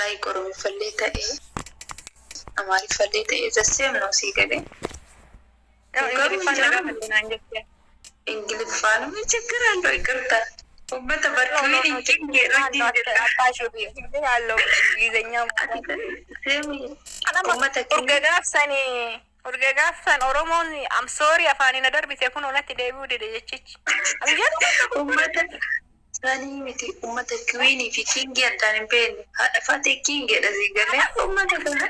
Like Oromiffallee ta'e Amaariffallee ta'e the same ነው sii galee. Nama Garuu Ingiliffaan na jira gaafadhu naan jette. Ingiliffaan ምን ችግር አለው? ይቅርታ uummata No, no, barkiin no, hin ችግር jedhu አለው። jira. አባሽ ችግር አለው። እንግሊዘኛ Ati seemi Kanama uummata urga keenya gaafsani urga gaafsan Oromoon I'm sorry afaaniin na darbite kun onatti deebi'uu dide jechichi. Ani jedhu uummata sanii miti uummata kiwiinii fi kingii addaan hin beekne haadha faatee kingeedha sii galee uummata kana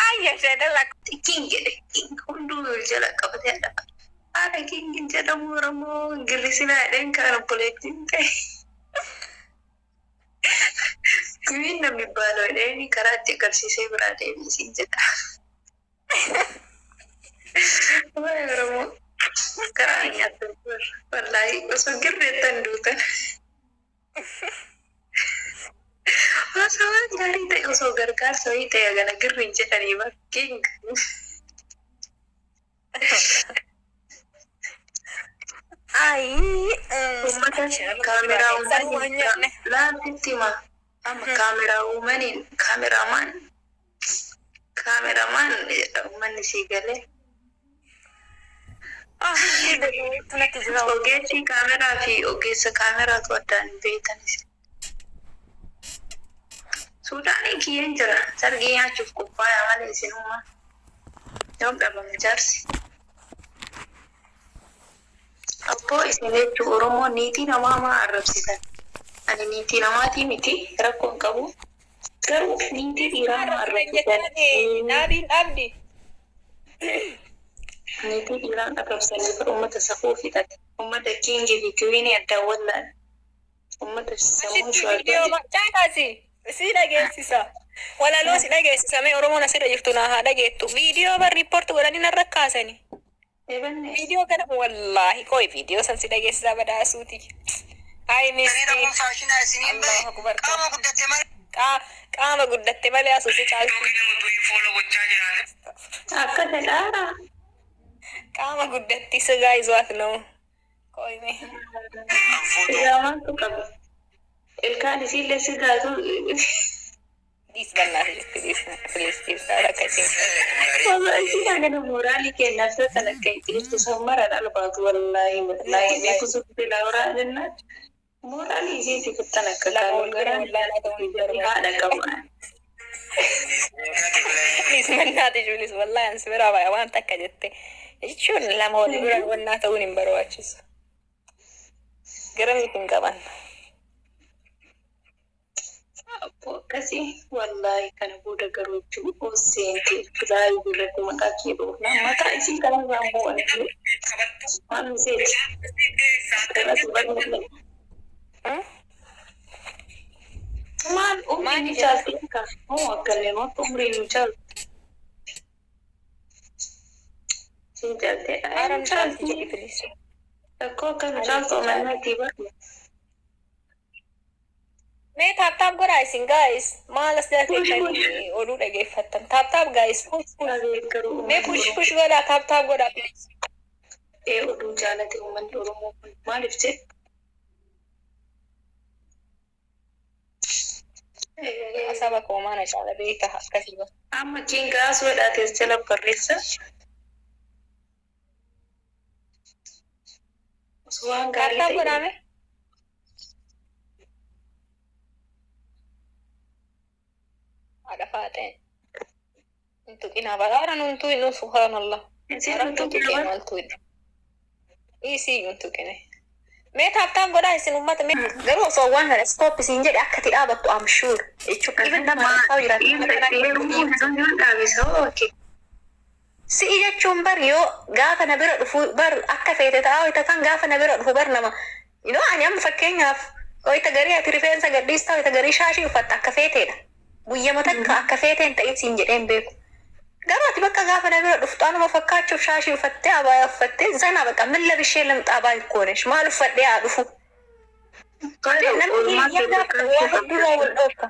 ayya shadala kingeedha king hunduu jala qabatee haadha faatee. Haadha kingiin jedhamu Oromoo Ingilisinaa jedheen kan obboleettiin ta'e. Kiwiin namni baaloo jedheen karaa itti agarsiisee biraa deebisiin jedha. Waa'ee Oromoo karaa nyaatan wallaahi osoo girreettan duutan. Osoo waan gaarii ta'e osoo gargaarsa wayii ta'e gana girri hin jedhanii bakkeen. Ay, Uummata kaameraa uumaniin laatitti hima. Amma kaameraa uumaniin kaameramaan kaameramaan uummanni sii galee. Ogeessi kaameraa fi ogeessa kaameraatu addaan hin beekanis. Suudaanii kiyyeen jira. Sargii nyaachuuf qophaa'aa malee isinummaa. Yoom dhabame jaarsi? Abboo isin jechuun Oromoo niitii namaa maa arrabsitan? Ani niitii namaatii miti rakkoo hin qabu. Garuu niitii dhiiraa maa arrabsitan? Dhaabbiin dhaabdi. Niitii dhiiraan arrabsanii bara uummata safuu fixate. Uummata kiingii fi kiwiinii addaan wallaale. Uummata sammuun Asitti viidiyoo shuwaagaa. macaakaasi si dhageessisa. Walaloo si dhageessisa. Mee Oromoon asirra jirtu naa haa dhageettu. Viidiyoo bar riippoorti godhanii narra kaasani. Ebanne. Viidiyoo kana wallaahi qoy viidiyoo san si dhageessisaa badhaasuuti. Ay miskiin. Faashinaa isiniin bahe Allahu akbar. qaama guddatte malee. Qaama guddatte malee asuusi caalti. Akka fedhaadha. Qaama guddatti sigaa izuwaat ነው። ቆይ mee. Sigaa maaltu qaba? Ilkaan isiillee sigaatu. Dhiis bal'aa jetti dhiis please dhiis akkasiin. Wallahi isiin hagana mooraalii kennaaf sana akka itti jirtu sammaraan albaatu wallaahi wallaahi beeku sutti laaburaa jennaan mooraalii isiiti kuttan akka Lama kaanu wal bira garaan wallaalaa ta'uun hin barbaadu. haadha qaba. Dhiis mannaati ijoollis wallaahi ansi biraa baaya waan takka jette. Jechuun lama wal bira wannaa ta'uun hin barbaachisu. Garamiif hin qaban. Abboo akkasii wallaahi kana booda garuu jechuun osseente laayii irratti maqaa kee dhoofnaa mataa isii kanarraan bu'an maal miseeti kanas barnootaa. Maal umriin Maali nu jedha? caalti akka moo akkallee moo umriin nu caalti siin caaltee ay Haara nu nu caalti caalti jedhi please. rakkoo akka nu Ani caaltu si caalti. amannatii barne. Mee tap tap godhaa isin guys. Maal as Push push jalatti oduu dhageeffattan. Tap tap guys. Push push. Abeet garuu Mee uummanni push Oromoo push godhaa tap tap godhaa please. ee oduu jaalate uummanni Oromoo kun maaliif jedhe? Saba koo maana caala beeka akkasii bara. Amma kingaa soodhaates jala barreessa. Osoo waan Tap gaarii tap ta'e godhaa mee. Haadha faaxeen. Hin tuqinaa baraara nuun tuqinu subhaanallah. isin Haara nu nu tuqee tuqina maal tuqinu. Isii hin tuqine. Mee tap tap godhaa isin uummata mee garuu osoo waan kana stop isin jedhe akka itti dhaabattu I'm sure. Jechuun even nama arrabsaa jiraatu Dhiirri heerumuu hedduun yoo dhaabe sababa kee. Si'i jechuun bar yoo gaafa na bira dhufu bar akka feete ta'a wayita kan gaafa na bira dhufu bar nama you know ani amma fakkeenyaaf wayita garii ati rifeensa gadhiistaa wayita garii shaashii uffatta akka feeteedha. Guyyama takka akka feeteen ta'in siin jedheen beeku. Garuu ati bakka gaafa na bira dhuftu anuma fakkaachuuf shaashii uffattee abaayaa uffattee zana baqa min labishee lamxaa baay koonesh maal uffadhee haa dhufu. Namni Oolmaa kee hiriyyaan gaafa fakkaachuu waa hedduurraa qabda. wal dhoofta.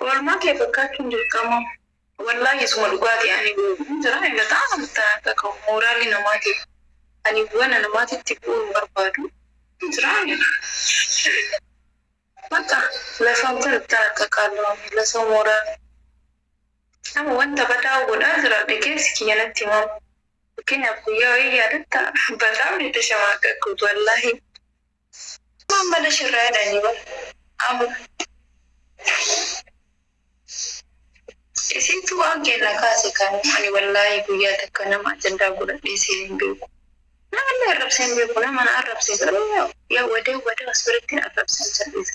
Oolmaa kee fakkaachuun dirqama. Wallaahi isuma dhugaati ani jira inni ta'a akka mooraalii namaatiif ani wana namaatitti bu'uu hin barbaadu. Jira bakka Lafaan kun itti akka qaallawame ለሰው ሞራል nama wanta badaa godhaa jiraadhe keessi kiyya natti himamu. Fakkeenyaaf guyyaa wayii yaadatta በጣም የተሸማቀቅኩት wallahi. Maan mala shirraa jedhanii bara. Amma isintu waan kenna kaase kan ani wallahi guyyaa takka nama ajandaa godhadhee seenee hin beeku. Namallee arrabsee hin beeku, nama na arrabsee garuu yaa wadee wadee as biratti arrabsan cal'isa.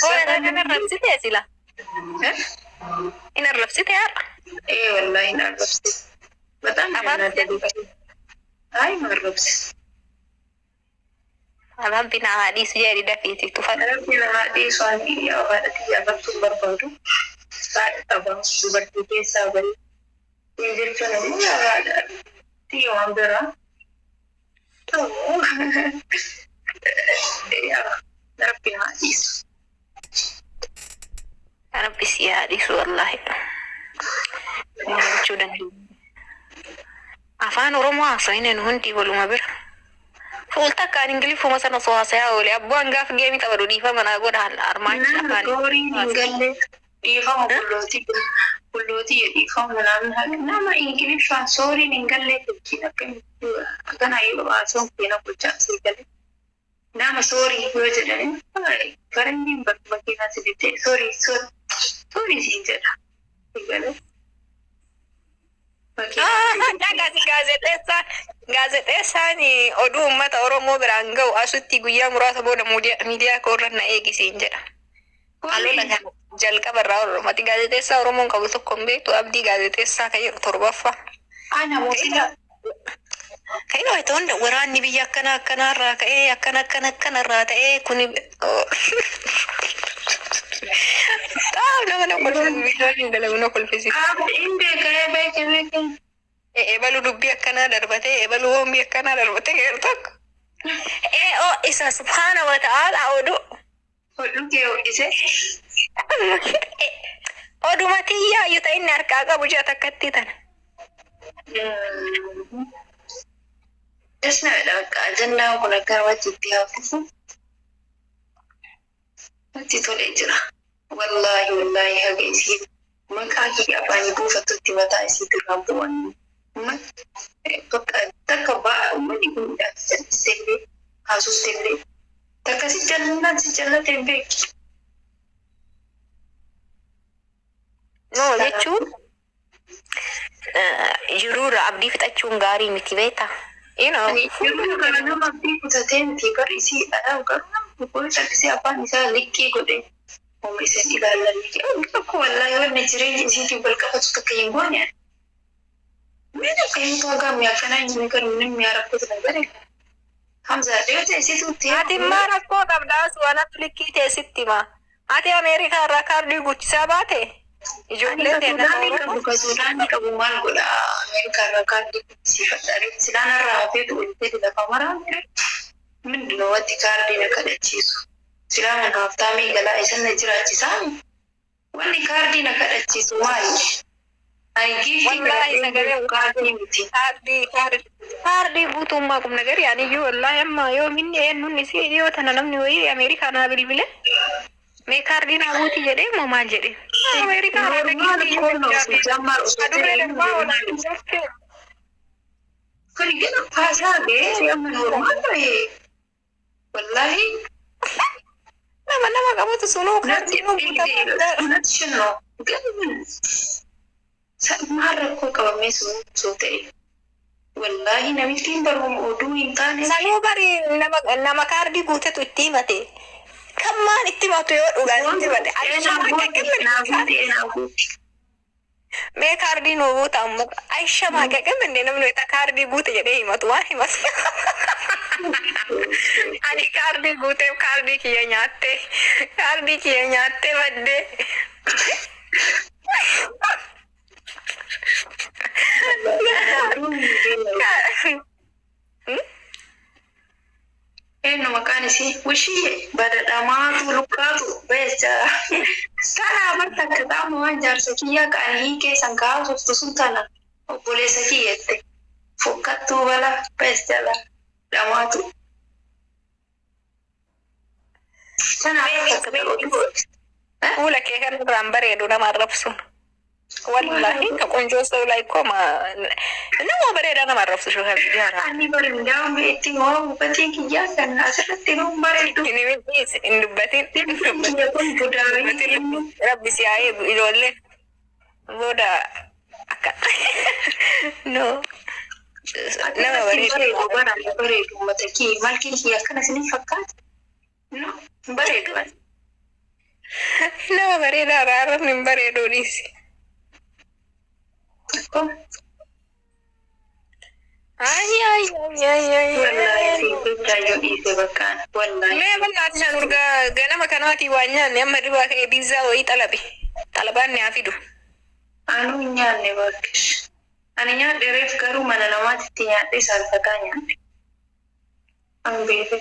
Hoo, kan arrabsitee sila? In arrabsite har'a? Ee, wallahi hin arrabse. በጣም ያናደደች። አይ ማረብስ Rabbi na haadhiisu jedhi dafiiti tufadhu. Rabbi na haadhiisu. Ani yaa haadha tiyya arrabsuun barbaadu. Haadha qaba dubartii keessaa bahi. Kun jechuun immoo yaa haadha tiyya waan biraa. Ta'u yaa Rabbi na haadhiisu. Rabbi si haadhiisu wallahi. Maal jechuu dandeenya? Afaan Oromoo haasa'in nu hundi waluma bira. Fuul takkaan Ingiliffuma sana osoo haasayaa oole abbaan gaaf game taphatu dhiifama naa godha armaachi Nama afaan. Gooriin hin galle dhiifama bullootii bullootii dhiifama namni nama Ingiliffaan sooriin hin galle fakkiin akkamitti akkana yoo haasawun keena gochaa asii galle. Nama sorry yoo jedhani faranjiin bakka makiinaa si bittee sorry sorry sorry siin jedha. Galee. Dhagaasi, gaazexeessaan oduu uummata Oromoo biraan ga'u asutti guyyaa muraasa booda miidiyaa koorra na eegisiin jedha. Halola kana jalqaba irraa Oromoti gaazexeessaa Oromoon qabu tokko hin beektu, Abdii gaazexeessaa kan jedhu torbaffaa. Ana moosila. Kan inni wayita hunda waraanni biyya akkana akkanaarraa ka'ee akkana akkana akkanarraa ta'ee kuni xaaf nama na kolfisiisu, viidiyoo hin dalagu na kolfisiisu. Hin beekee beeke beeke. Ebalu dubbii akkanaa darbatee, ebalu hoomii akkanaa darbatee jedhu tokko. Ee, oo isa subhaana wa ta'ala oduu. Hodhu kee hodhise. Oduma tiyyaa iyyuu ta'e inni harkaa qabu ji'a takkatti tana. Dasna dha bakka ajandaan kun akka namatti itti hafuufu natti tolee jira. Wallaahi wallaahi haga isii maqaa kiyya afaanii buufattutti mataa isii irraan bu'an. Bakka takka ba'a uummanni kun jal'istee illee haasofte illee takka si jallannaan si jallate hin beektu. No jechuun jiruurra abdii fixachuun gaarii miti beektaa? You know. Ani yeroo kana nama abdii kutatee miti bar isii dhadhaa garuu namni kun callisee afaan isaa liqqii godhe hooma isin ilaalanii tokko wallaahi wanni jireenya isiitiin wal qabatu takka hin goone. ምን ከህይወቷ ጋር የሚያገናኝ ነገር ምንም ያደረኩት ነገር የለም። Hamza dhiyoo isitu Ati immoo rakkoo qabdaa anatu likkii teessitti hima. Ati Ameerikaa irraa kaardii guuchisaa baate ijoolleen Ani teenya qabu ka Suudaanii qabu maal godha Ameerikaa irraa kaardii guuchisiifadha. Silaan irraa hafeetu olitee lafa maraa ምንድን ነው wanti kaardii na kadhachiisu? Silaan haaftaamii galaa isan na jiraachisaa? Wanni kaardii na kadhachiisu maali? Ani giiftii Wallaahi sagalee kaardii miti. Kaardii guutummaa qubna gari aniyyuu wallaahi amma yoo minni eenyuun isii dhiyoo tana namni wayii Ameerikaa naa bilbile mee kaardii naa guuti jedhee moo maal jedhee Ameerikaa irraa Normal እኮ ነው ሲጀመር adurree darbaa oolan. Kun ግን ሀሳቤ amma normal ነው ይሄ ወላሂ Nama qabatu sunuu kaardii nuu guutamuu. እውነትሽን ነው ግን maal rakkoo qabamee sun ta'e wallaahi namittiin baruma oduu hin taane. Sanuu bari nama kaardii guutetu itti himate. Kan maan itti himatu yoo dhugaan itti himate. Naa guuti. Mee kaardii nuu guuta amma Aisha maaqaqam inni namni wayita kaardii guute jedhee himatu waan himatu. Ani kaardii guuteef kaardii kiyya nyaatte, kaardii kiyya nyaatte baddee. Eenyu maqaan isii wishii badadhamaatu lukkaatu beecha tana barta akka qaama waan jaarsa kiyyaa ka'anii hiikee san kaasoftu sun tana obboleessa kiyyette fokkattuu bala beecha dhamaatu. Tana barta akka oduu Fuula kee kan irraan bareedu nama arrabsuun. Wallaahi ka ቆንጆ ሰው ላይ እኮ nama bareedaa nama arrabsu social media irraa. Ani bareedaa itti waan hubatiin kiyyaa kan asirratti nu bareedu. Hin himin, hin dubbatin, hin dubbatin. Kiyya kun budaayii. Rabbi si haa eegu ijoollee booda akka no nama Akkanatti bareedu. Bareedu bara bareedu uummata kiyya malkiin kiyya akkana isiniin fakkaata. No bareedu ani. Nama bareedaa irraa arrabni hin bareedu, dhiisi. Akkuma. Ay ay ay ay ay. Wallaahi fiigichaa yoo dhiise bakkaan wallaahi. Mee bal'aati shan urgaa ganama kanaatii waan nyaanne amma dhibaa ka'ee biizzaa wayii xalabe. Xalabaan ni haa fidu. Anuu hin nyaanne bakkish. Ani nyaadhe reef, garuu mana namaatitti nyaadhe, saalfataa nyaadhe. An beefe.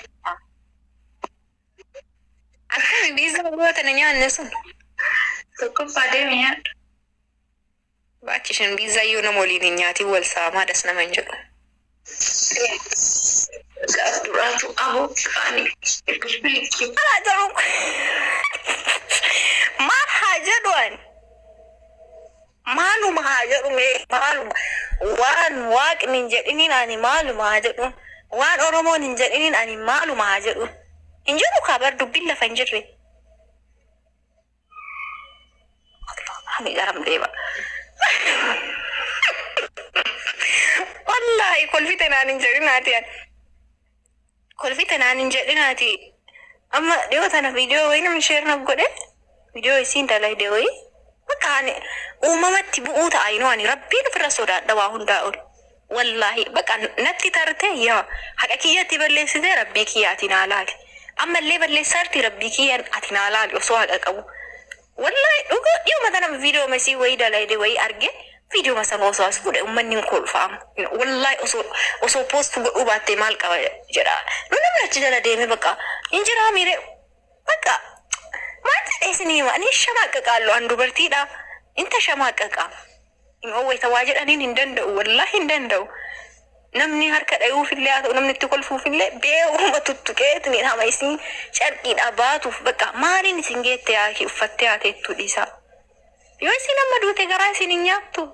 Akkami biizzaa goota na nyaanne sun? Tokkoffaa deeme nyaadhu. Baachishin biizzaa iyyuu nama waliin hin nyaatiin, wal saamaa das nama hin jedhu. Gaaf duraatu aboo ani bilbili kiyya. Maal haa jedhu? Maal haa jedhu ani? Maaluma haa jedhu mee, maaluma? Waan waaqni hin jedhiniin ani maaluma haa jedhu? Waan Oromoon hin jedhiniin ani maaluma haa jedhu? Hin jedhu kaa bar, dubbiin lafa hin jirre. Ani garam deema. Wallaahi kolfite naan hin jedhinaati ani. Kolfite naan hin jedhinaati. Amma dhiyoo tana viidiyoo wayii namni share naaf godhe, viidiyoo isiin dalagde wayii, bakka ani uumamatti bu'uu ta'a inoo, ani rabbiin ofirra sodaadha waa hundaa ol. Wallaahi bakka natti tarte, yaa haqa kiyyatti balleessite, rabbii kiyya ati naa laali. Ammallee balleessaarti, rabbii kiyyan ati naa laali osoo haqa qabu. Wallaahi dhugaa dhiyoo tana viidiyoo masii wayii dalagde wayii arge, viidiyoo sana osoo as fuudhe uummanni hin kolfaamu. Wallaahi osoo post godhuu baattee maal qaba jedha. Nu namni achi jala deeme bakka hin jiraa miire, bakka maal jedhee isin hima, ani shamaaqaqaallu an dubartiidha. Inta shamaaqaqa. Hin oowweta waa jedhaniin hin danda'u, wallaahi hin danda'u. Namni harka dhayuufillee haa ta'u, namni itti kolfuufillee beekuma tuttuqeetiniin hama isin carqiidha baatuuf, bakka maaliin isin geette yaaki uffattee haa teettuu dhiisaa. Yoo isin amma duute garaa isin hin nyaattu.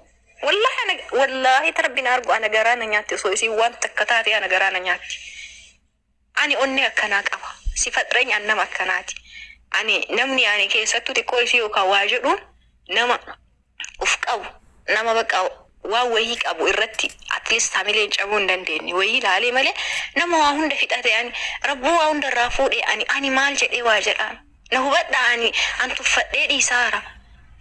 Wallaahi ana, wallaahi tarbiin argu ana garaa na nyaatti, osoo isin waan takka taate ana garaa na nyaatti. Ani onnee akkanaa qaba. Si faxreenya an nama akkanaati. Ani namni ani keessattuu xiqqoo isii yookaan waa jedhuun nama uf qabu, nama bakka waan wayii qabu irratti at least hamileen cabuu hin dandeenye wayii ilaalee malee, nama waa hunda fixate, ani rabbuu waa hunda irraa fuudhe, ani maal jedhee waa jedhaan na hubadha, ani an tuffadhee dhiisaara.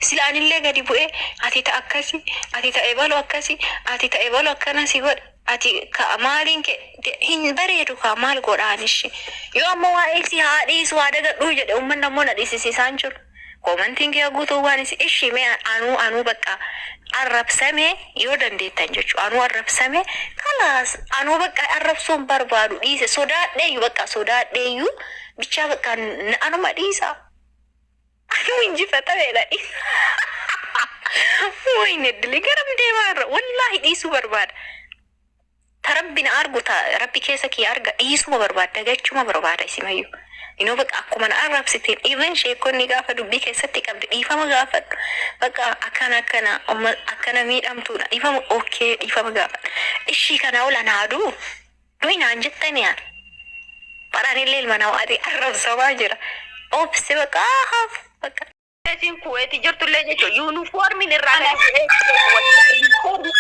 Sila anillee gadi bu'ee ati ta akkasi, ati ta'e balu akkasi, ati ta'e balu akkana si godhe, ati ka maaliin ke hin bareedu, ka maal godhaan ishi yoo ammoo waa'ee si haa dhiisu haa dagadhuu jedhe, uummanni ammoo na dhiisisiisaan jiru. Commentiin kee guutuu waan isi ishi mee anuu bakka arrabsame yoo dandeettan jechuudha. Anuu arrabsame kalaas, anuu bakka arrabsuun barbaadu dhiise, sodaadheeyyu, bakka sodaadheeyyu bichaa, bakka anuma dhiisa. Anuu injifatameedha dhiisa. Wayne dili garam deemaa irra, wallaahi dhiisuu barbaada. Ta rabbi na argu, ta rabbi keessa kiyya arga, dhiisuma barbaada, dagachuma barbaada isimayyuu. Inoo bakka akkuma na arrabsiteen, even sheekonni gaafa dubbii keessatti qabde dhiifama gaafadhu. Bakka akkana akkana akkana miidhamtuudha, dhiifama, okay, dhiifama gaafadhu. Ishii kana ol anaa duu du'i naan jettanii ana. Baraan ilma namaati arrabsamaa jira. Obse bakka haaf bakka. Isin Kuweeti jirtullee jechuun yuunifoormiin irraa gadi bu'ee, wallahi yuunifoormii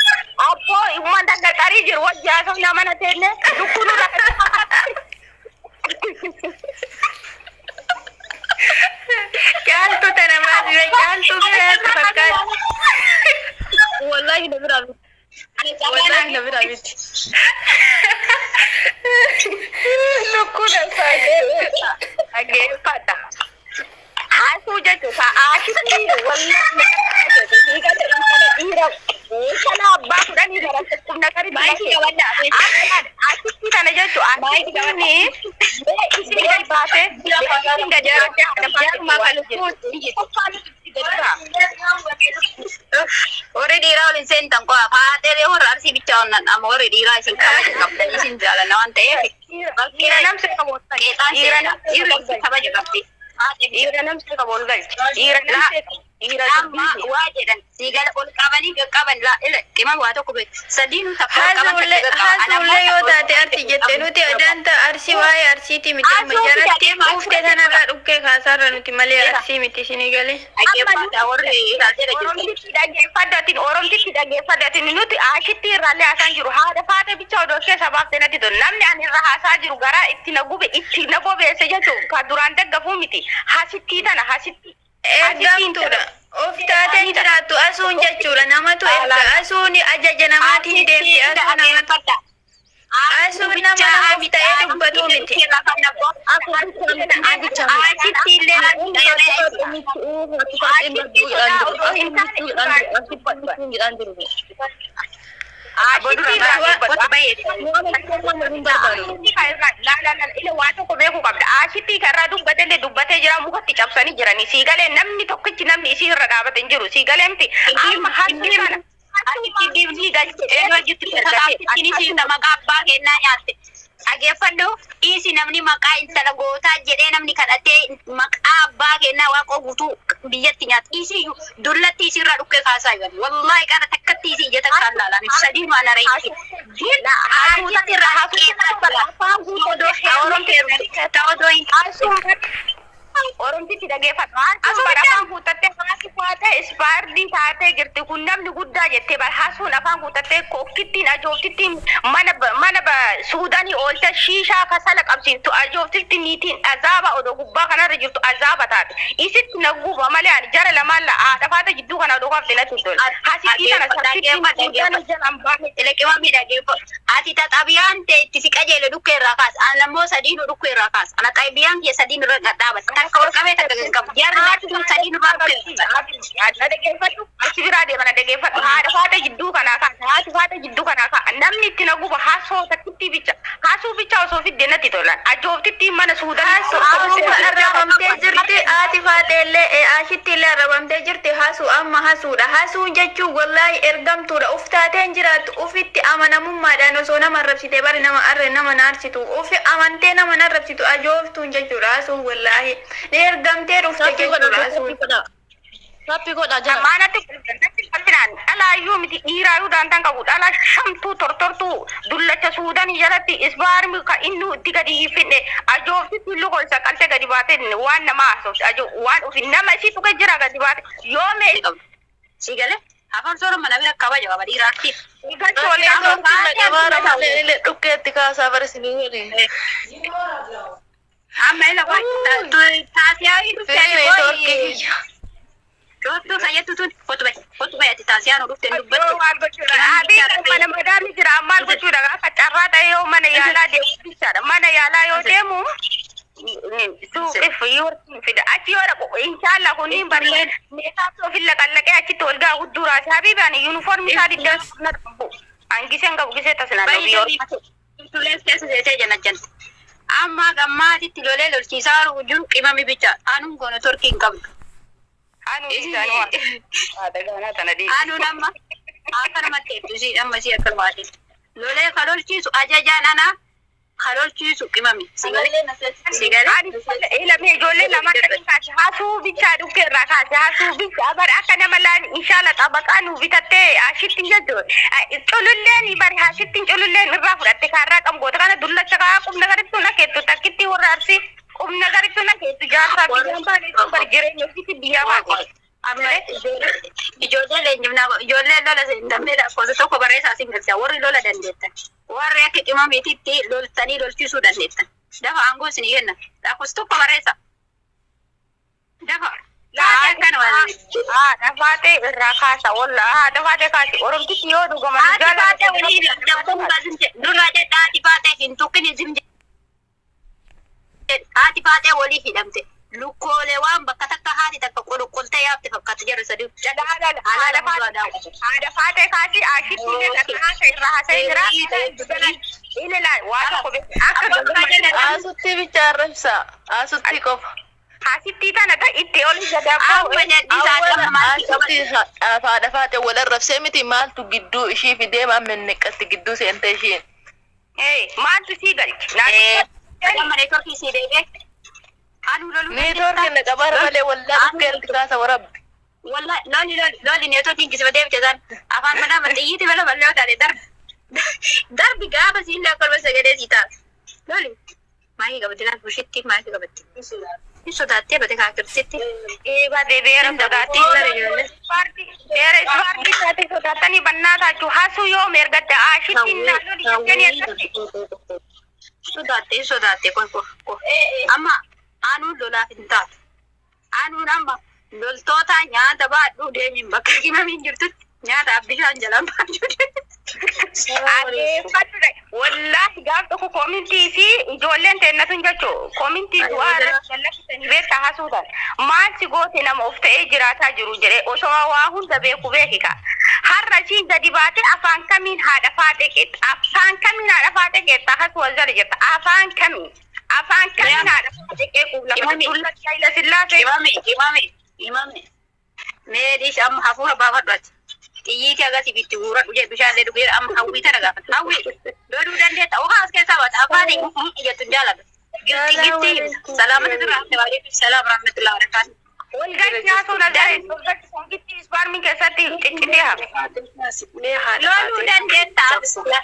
abboo uummata gaxarii jiru wajji haasofnaa mana teenne lukkuu nurraa. Caaltuu tana maal caaltuu biraatti fakkaata. Wallahi na biraa miti. Wallahi na biraa miti. Lukkuun Dhaggeeffadha. Haasuu jechuudha. Haasuu wallahi hiikata intala dhiira intala abbaa 10 baratte humna karitti asitti kana jechuudha. Asitti isin gad baate, isin gad baate. Jaruma kan lukkuun. Warri dhiiraa waliin seentan qofa faaxee warra arsii bichaa onnan, amma warri dhiiraa isin kabaja qabdan, isin jaalanna waan ta'eef. Dhiira namse qeexaan dhiira seenaa, dhiirri isin kabaja qabdi. Dhiira namsee qabu ol galchi. Dhiira namsee qabu. Dhiira Amma dubbii. waa jedhan siigala ol qabanii qaqqaban qima waa tokko beeku sadiinuu takka ol qaban Haasuullee takka qaqqaban. haasuullee yoo taate arsi jette nuti adaanta arsii waa'ee arsiiti miti amma Haasuu jaratti fidadhee maal quufte tanarraa dhukkee kaasaarra nuti malee arsii miti isinii galee. Dhaggeeffadha warri irraa jala jirtu. Oromtitti dhaggeeffadhatin Oromtitti dhaggeeffadhatin nuti ashitti irraallee haasaan jiru haadha faata bicha odoo keessa baaftee natti tolu namni ani irra haasaa jiru garaa itti na gube itti na bobeesse jechuun ka duraan daggafuu miti hasittii tana hasitti. Ergamtuudha. Of taateen jiraattu asuun jechuudha. Namatu erga asuun ajaja namaatiin deemti asuu namatu. Asuun nama nama of ta'ee dubbatu miti. Asitti illee Waa tokko beekuu qabda. Ashitti karraa dubbatee dubbatee jira mukatti cabsanii jiranii. Siigalee namni tokkichi namni isii irra dhaabate hin jiru. Siigalee miti. Amma harki kana. Asitti dibdii galchee maqaa abbaa kennaa nyaatte. Dhageeffadhu dhiisi namni maqaa intala gootaa jedhee namni kadhatee maqaa abbaa kennaa waaqoo guutuu biyyatti nyaata. Dhiisi iyyuu dullatti isiirraa dhukkee kaasaa jiran. Wallaahi qara takkatti isii ija takkaan laalaan sadii waan areetti. Asitti irraa haasuu Oromtitti dhageeffadhu. Asuun bara afaan guuttattee haati taatee ispaardii taatee jirti. Kun namni guddaa jettee bara hasuun afaan guuttattee kokkittiin ajooftittiin mana mana Suudaanii oolte shiishaa kasala qabsiiftu ajooftitti niitiin azaaba odoo gubbaa kanarra jirtu azaaba taate. Isitti na guba malee ani jara lamaan la haadha faata jidduu kana odoo qabde natti tola. Hasittii kana saffittiin Suudaanii jalaan baane. Eleqima miidhagee ati xaxabiyaan ta'e itti si qajeele dhukkee irraa kaas. Ana immoo sadiinu dhukkee irraa kaas. Ana xaxabiyaan kee sadiin irra dhadhaabata. Takka ol qabee takka gadi qabu. Jarri lachuu sadiin irraa dhukkee irraa Na dhageeffadhu. Achi biraa deema na dhageeffadhu. Haadha faata jidduu kanaa kaasa. Haati faata jidduu kanaa kaasa. Namni itti na guba hasoo takkitti bicha. Hasuu bicha osoo fidde natti tolan. Ajooftitti mana Suudaanii. Asuun arrabamtee jirti haati faateellee ashitti illee arrabamtee jirti hasuu amma hasuudha. Hasuun jechuun wallaahi ergamtuudha. Uf taateen jiraattu ufitti amanamummaadhaan osoo nama arrabsite bari nama arre nama naarsitu. Ufi amantee nama arrabsitu ajooftuun jechuudha hasuun wallaahi. Ni ergamtee dhufte jechuudha hasuun. Taappii godhaa jala. Maanatti qal'inaan dhalaayyuu miti dhiiraayyuu daantaan qabu dhala shamtuu tortortuu dullacha Suudaanii jalatti isbaarmi ka inni itti gadi hin finne ajooftitti luka isa qalte gadi baate waan nama haasofte ajo waan ofi nama isii tuqe jira gadi baate yoo mee qabu. Si galee afaan soora mana bira kabaja qaba dhiiraatti. Qabaara malee illee dhukkeetti kaasaa bara isinii waliin. Amma ila taasiyaa Firii neetwoorkii. Dhoottuu fayyaddu tun kotu bahe kotu bahe ati taasiyaa nu dhufte dubbattu. Maal gochuudha? Abii mana madaali jira maal gochuudha? Gaafa carraa ta'e yoo mana yaalaa deemu bichaadha. Mana yaalaa yoo deemu suuqif yoo fida achi yoo dhaqu inshaallah kunniin bari meeshaa ofin laqallaqee achitti ol gaa gudduraati. Habiibi ani yuunifoormi isaa digdama na qabu. An giseen qabu gisee tasina Baay'ee Tulees keessa seetee jana janta. Amma gammaatitti lolee lolchiisaa jiru qimami bicha anuun goona torkii hin qabdu. Anu isaanii waan tana dhiisi. Anuun amma akkanumatti hedduu isii amma isii akkanumaati. Lolee ka lolchiisu ajajaan anaa ka lolchiisu qimami. Si galee? Ilmi ijoollee lamaan kan kaase hasuu bichaa dhukkee irraa kaase hasuu bichaa bari akka nama laan inshaalla xabaqaa nu bitattee ashitti jechuudha. Cululleen bari ashitti cululleen irraa fudhatte kaarraa qabu goota kana dullacha kaa qubna garittuu na keettu takkitti warra arsii qubna garittuu na keettu jaarsaa biyyaan baane bari jireenya ofiitti biyyaa baate. Amma ijoollee leenjifnaa ijoollee lola damee lakkoofsa tokko barreessaa siin galcha warri lola dandeettan warri akka qimamiititti loltanii lolchiisuu dandeettan dafa aangoo isinii kenna lakkoofsa tokko barreessa dafa taatee akkana waan Haadha faatee irraa kaasa walla haadha faatee kaasi oromtitti yoo dhugaman haati faatee walii dabbuun kaasin durraa jedha haati faatee hin tuqin isin jedhe haati faatee walii hidhamte lukkoolee waan bakka takka haati takka qoloqqoltee yaafte fakkaatu jarri sadii Haadha faatee kaasi ashitti illee dhaqaa irraa haasa'ee jira. Ilila waa tokko akka Haasutti bicha arrabsa. Haasutti qofa. Haasittii tana ta itti ol gadabbaa. Amma jedhisaa Awwaala maalti qaban haasutti haadha faate wal arrabsee miti maaltu gidduu ishii fidee maal menneqqatti gidduu seente ishiin. Maaltu sii galchi? Amma neetworkii sii deebi'e. Anuu loluu Neetwoorkii na qabaara malee wallaa dhukkee irratti kaasa warabbi. Wallahi loli loli loli neetwoorkiin kisbatee bicha afaan manaa maxxiyyiiti mala mallee taate darbi. Darbi gaafa siin lakkoofsa sagalee sii ta'a. Loli maayii qabatti laal bushitti maayii qabatti. Hin sodaattee bate kaakirtitti. Eeba beera sodaatti. Beera ispaartii taate sodaatanii bannaa taachuu hasuu yoom ergatte aashitti naannoo jettanii ergatte. Sodaattee sodaattee ko ko ko. Amma aanuun lolaaf hin taatu. Aanuun amma loltoota nyaata baadhuu deemiin bakka himamiin jirtutti nyaataaf bishaan jalaan baadhuu deemi. Adeeffadhu wallaahi gaaf tokko koomintii fi ijoolleen teennatun jechuu koomintii du'aa irratti lallaffisanii beektaa hasuudhaan maal si goote nama of ta'ee jiraataa jiru jedhee osoo waa hunda beeku beekika. Har'a ishiin gadi baate afaan kamiin haadha faatee qeexxa, afaan kamiin haadha faatee qeexxa hasu wal jala jirta, afaan kamiin, afaan kamiin haadha faatee qeequuf lafa dullatti Hayila Sillaasee. Imame imame imame. Mee dhiisi amma hafuura baafadhu ati. Xiyyiitii agasii itti guuradhu jedhe bishaan dhugee amma hawwii tana gaafata. Hawwii loluu dandeetta. Ogaa as keessaa baata. Afaan jettu hin jaalladhu. Gifti gifti salaamata sirraa hafte waalaikum salaam rahmatullahi wabarakaatu. Walgalchi haasuu nazaree gitti ispaarmiin keessatti ciccitee hafe. Mee haadha Loluu faatee dandeetta. cabsa.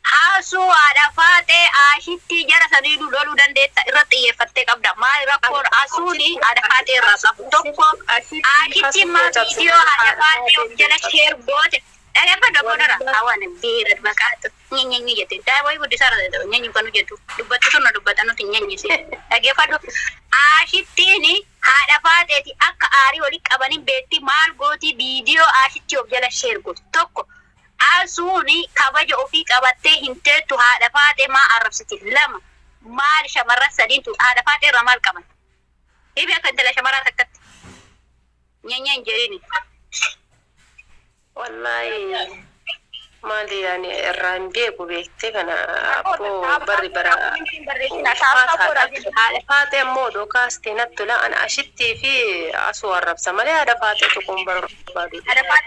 Haasuu haadha faatee aashitti jara saniinuu loluu dandeetta irra xiyyeeffattee qabda. Maal rakkoon asuuni haadha faatee irraa qabu tokko aashitti maa viidiyoo haadha faatee of jala share goote. Dhaggeeffadhu boodara hawaan beera maqaatu nyenyenye jette. Daa'ima wayii guddisaa irra ta'e nyenyu kan jettu dubbattu sun dubbata nuti nyenyisi. Dhaggeeffadhu aashittiin haadha faateeti akka aarii walii qabanii beetti maal gooti viidiyoo aashitti of jala share goote tokko. Asuuni kabaja ofii qabattee hin teettu haadha faatee maa arrabsiti lama maal shamarran sadiintu haadha faatee irraa maal qaban dhibi akka intala shamaraa takkatti nyenye hin jedhini. Wallaahi maali ani irraa hin beeku beektee kana abboo barri bara ulfaataadha. Haadha faatee ammoo odoo kaastee natti tola. Ana ashittii fi asuu arrabsa malee haadha faatee tuquun barbaadu. Haadha faatee